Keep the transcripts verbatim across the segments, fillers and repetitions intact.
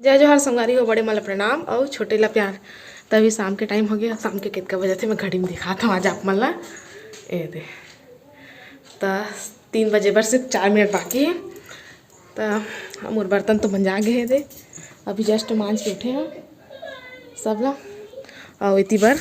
जय जोहार संगवारी हो, बड़े मन ला प्रणाम अउ छोटे ला प्यार। त अभी शाम के टाइम हो गया, शाम के कितका बजे थे मैं घड़ी में दिखात हूँ आज आप मन ला। ए दे, त तीन बजे बर सिर्फ चार मिनट बाकी है। त मोर बर्तन तो मंजा गे हे दे, अभी जस्ट मांज के उठे हूँ सब ला। अउ इति बर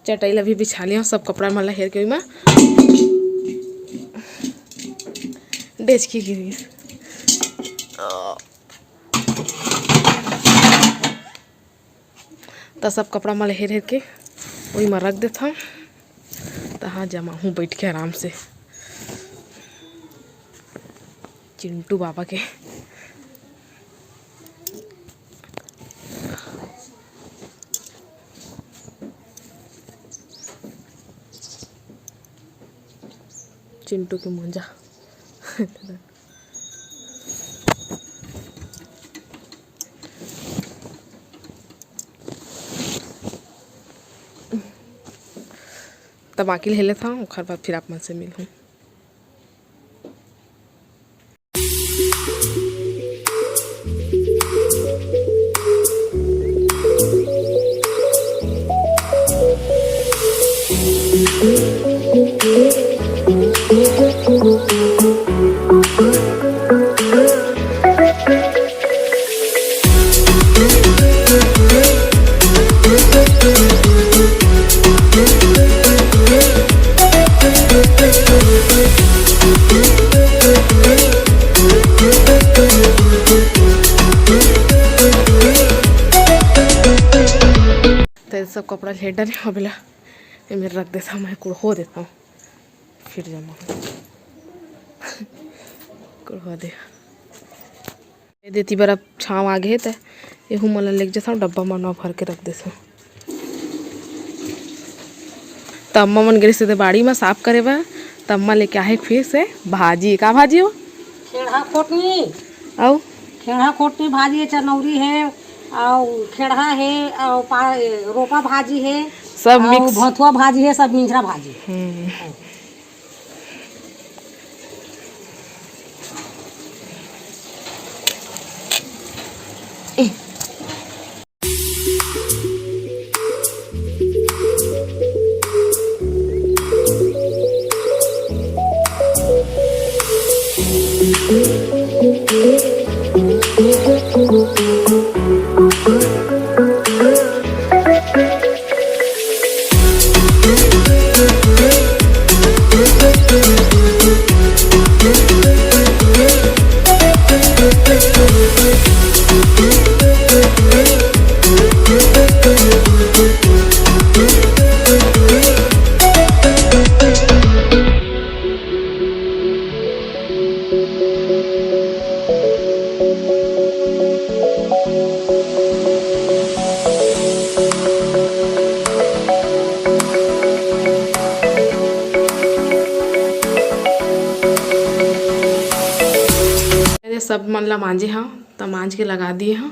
चटाई ला भी बिछा लिया, सब कपड़ा मन ला हेर के ओइमा डेचकी गिर गिस। त सब कपड़ा मन ला हेर हेर के ओइमा रख देथन। त हाँ, जमाहूँ बैठ के आराम से चिंटू बाबा के। चिंटू के मोजा। त बाकी ले लेथन, ओखर बाद फिर आप मन से मिलहूँ। त सब कपड़ा ले डरे, अबला एमे रख देथव, मैं कुड़हो देथव, फिर जमा कुड़हो दे। ए देती बर अब छाँव आ गे हे, त एहू मन ल लेके जथव, डब्बा मन म भर के रख देथव। त अम्मा मन गे रहिस हे बाड़ी म साफ करे बर, त अम्मा लेके आहे फिर से भाजी। का भाजी हो? खेड़हा खोटनी। अउ? खेड़हा खोटनी भाजी हे, चनौरी हे, अउ खेड़हा हे, अउ पा-, ए, रोपा भाजी हे, सब अउ mix। भथुआ भाजी हे, सब मिंजरा भाजी। हम्म। ये सब मन ला मांजे हव, त मांज के लगा दिए हव।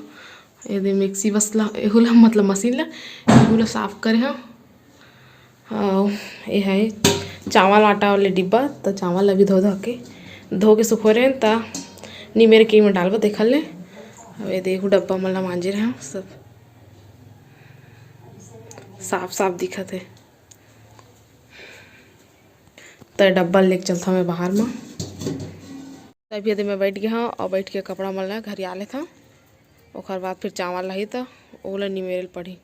ये दे मिक्सी बस ला, एहू ला, मतलब मशीन ला, एहू ला साफ करे हव। अउ ये है चावल आटा वाले डिब्बा, त चावल ला भी धो धो के, धो के सुखोरे हन, त निमेर के में डालबो, देखल ले। अब ये देखो डब्बा मन ला मांजे रहे हव, सब साफ साफ दिखत हे। त डब्बा लेके चलथव मैं बाहर म। तभी यदि मैं बैठ गया हूँ और बैठ के कपड़ा मन ला घरिया लेथव, ओकर बाद फिर चावल रही त ओला निमेरे ल पड़ही।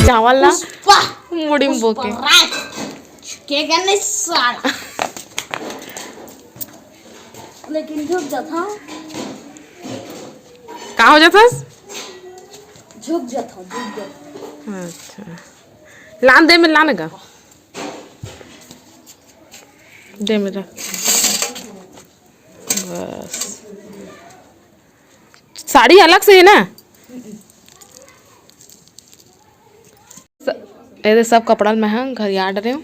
चावल ला पुष्पा, मुड़ी में पुष्पा बोके। राज। के गने साला। लेकिन झुक जाता हूँ। का हो जाथस? झुक जाता हूँ, झुक जाता हूँ। अच्छा, लान दे में लान गा। दे में रख। बस, साड़ी अलग से है ना? स-, एदे सब कपड़ा ल मैं ह घरिया डरे हूँ।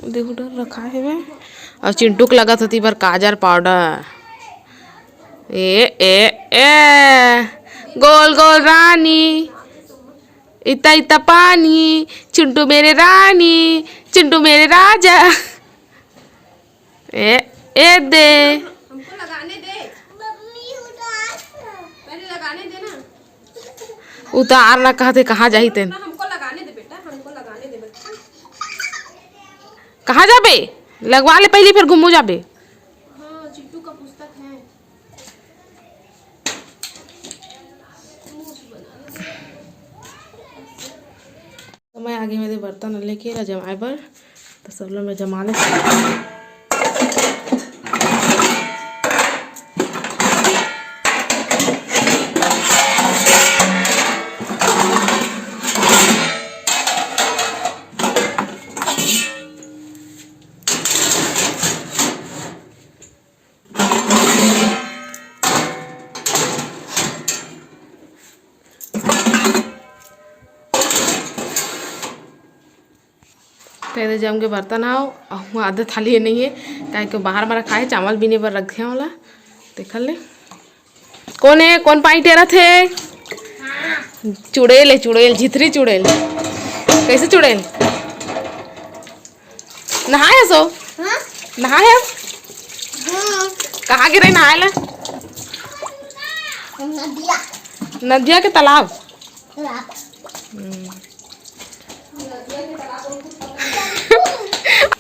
देखो डर रखा है वे। और चिंटू के लगत होती बर काजर पाउडर। ए, ए, ए, गोल गोल रानी, इतना इतना पानी, चिंटू मेरे रानी, चिंटू मेरे राजा। ए, ए दे। हमको लगाने दे। पहले लगाने दे ना। उतार ना कहते, कहाँ जाही तेन? ना, हमको लगाने दे बेटा, हमको लगाने दे बच्चा। कहाँ जाबे? लगवा ले पहली, फिर घूमू जाबे। हाँ, चिट्टू का पुस्तक है। तो मैं आगे मेरे बर्तन लेके ला जमाए बर, तो सब लोग मैं जमा ले। तो एदे जम के बर्तन हाव, अहू आधा थाली हे नहीं हे, काहे कि बाहर म रखा हे, चावल बीने बर रखे हे ओला। देखल ले, कौन हे, कौन पानी टेरत हे? चुड़ैल हे, चुड़ैल, झिथरी चुड़ैल। कैसे चुड़ैल? नहाए हस ओ? हाँ? नहाए हस? हाँ। कहाँ गे रहे नहाए ला? नदिया। नदिया के तालाब? तालाब। हम्म।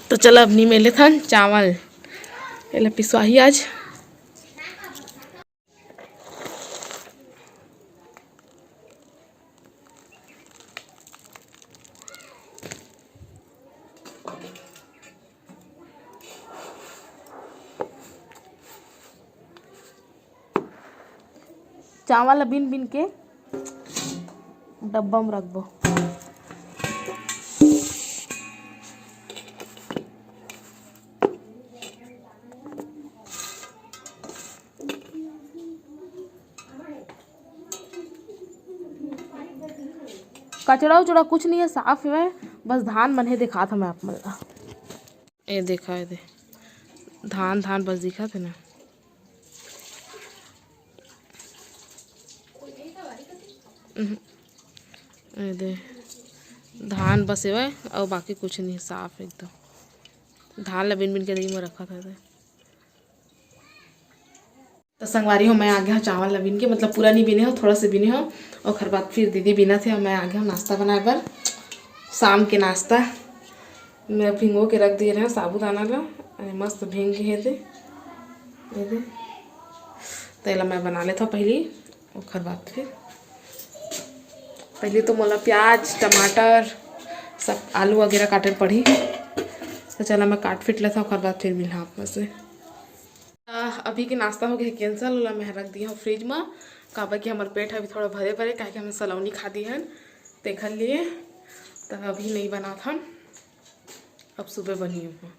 तो चला, अब नी मेले थन चावल, एला पिसवाही आज। चावल ला बीन बीन के डब्बा में रखबो। कचरा उचरा कुछ नहीं है, साफ है, बस धान मन हे, दिखात हूँ मैं आप मन ला। ए देखा, ए दे, धान, धान बस दिखत हे ना। उहुं। ए दे, धान बस हेवय, अउ बाकी कुछ नहीं, साफ एकदम। धान ला बिन बिन के दही में रखत हे। तो संगवारी हो, मैं आ गया हूँ चावल ला बीन के, मतलब पूरा नहीं बीने हो, थोड़ा से बीने हो। ओखर बाद फिर दीदी बीनत हे, मैं आ गया हूँ नाश्ता बनाए बर। शाम के नाश्ता मैं भिंगो के रख दिए रहे साबूदाना ला, अरे मस्त भींग के हे दे, ये दे। तो एला मैं बना लेता हूँ पहली, ओखर बाद फिर पहले तो मोला प्याज, टमाटर, सब आलू वगैरह काटे पड़ी। तो चला मैं काट फिट लेता हूँ, ओखर बाद फिर मिलहा आप मन से। आ, अभी के नाश्ता हो गया cancel, ओला मैं रख दिया हूँ फ्रिज में, काबर कि हमर पेट अभी थोड़ा भरे भरे, काहे कि हमन सलौनी खा दी हन, तेखर लिए। तो अभी नहीं बनात हन, अब सुबह बनी हूँ।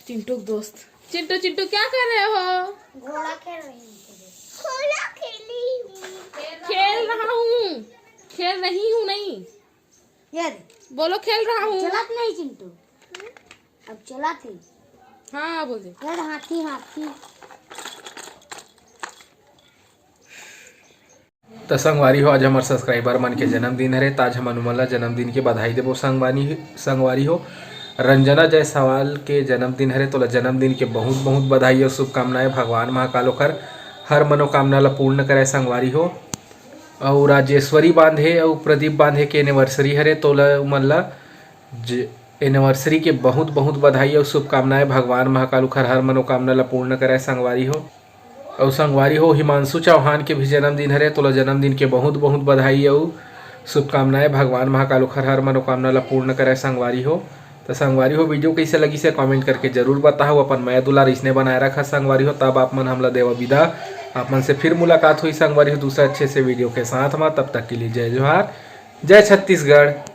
चिंटू के दोस्त। चिंटू, चिंटू, क्या कर रहे हो? घोड़ा खेल रही हूँ। घोड़ा खेली। खेल रहा हूँ, खेल रही हूँ नहीं। ये दे। बोलो, खेल रहा हूँ। चलत नहीं चिंटू, अब चलत ही। हाँ, बोल दे। यार, हाथी, हाथी। त संगवारी हो, आज हमर subscriber मन के जन्मदिन हरे, त आज हमन उमन ला जन्मदिन के बधाई देबो। संगवारी, संगवारी हो, रंजना जायसवाल के जन्मदिन हरे, तोला जन्मदिन के बहुत बहुत बधाई अउ शुभकामनाएं। भगवान महाकाल ओखर हर मनोकामना ला पूर्ण करे संगवारी हो। अउ राजेश्वरी बांधे अउ प्रदीप बांधे के anniversary हरे, तोला उमन ला ज-, anniversary के बहुत बहुत बधाई अउ शुभकामनाएं। भगवान महाकाल ओखर हर मनोकामना ला पूर्ण करे संगवारी हो। अउ संगवारी हो, हिमांशु चौहान के भी जन्मदिन हरे, तोला जन्मदिन के बहुत बहुत बधाई अउ शुभकामनाएं। भगवान महाकाल ओखर हर मनोकामना ला पूर्ण करे संगवारी हो। त संगवारी हो, वीडियो कैसे लगिस हे कमेंट करके जरूर बताओ। अपन मया दुलार इसने बनाए रखा संगवारी हो, तब आप मन हमला देवा विदा। आप मन से फिर मुलाकात हुई संगवारी हो दूसरा अच्छे से वीडियो के साथ में। तब तक के लिए जय जोहार, जय छत्तीसगढ़।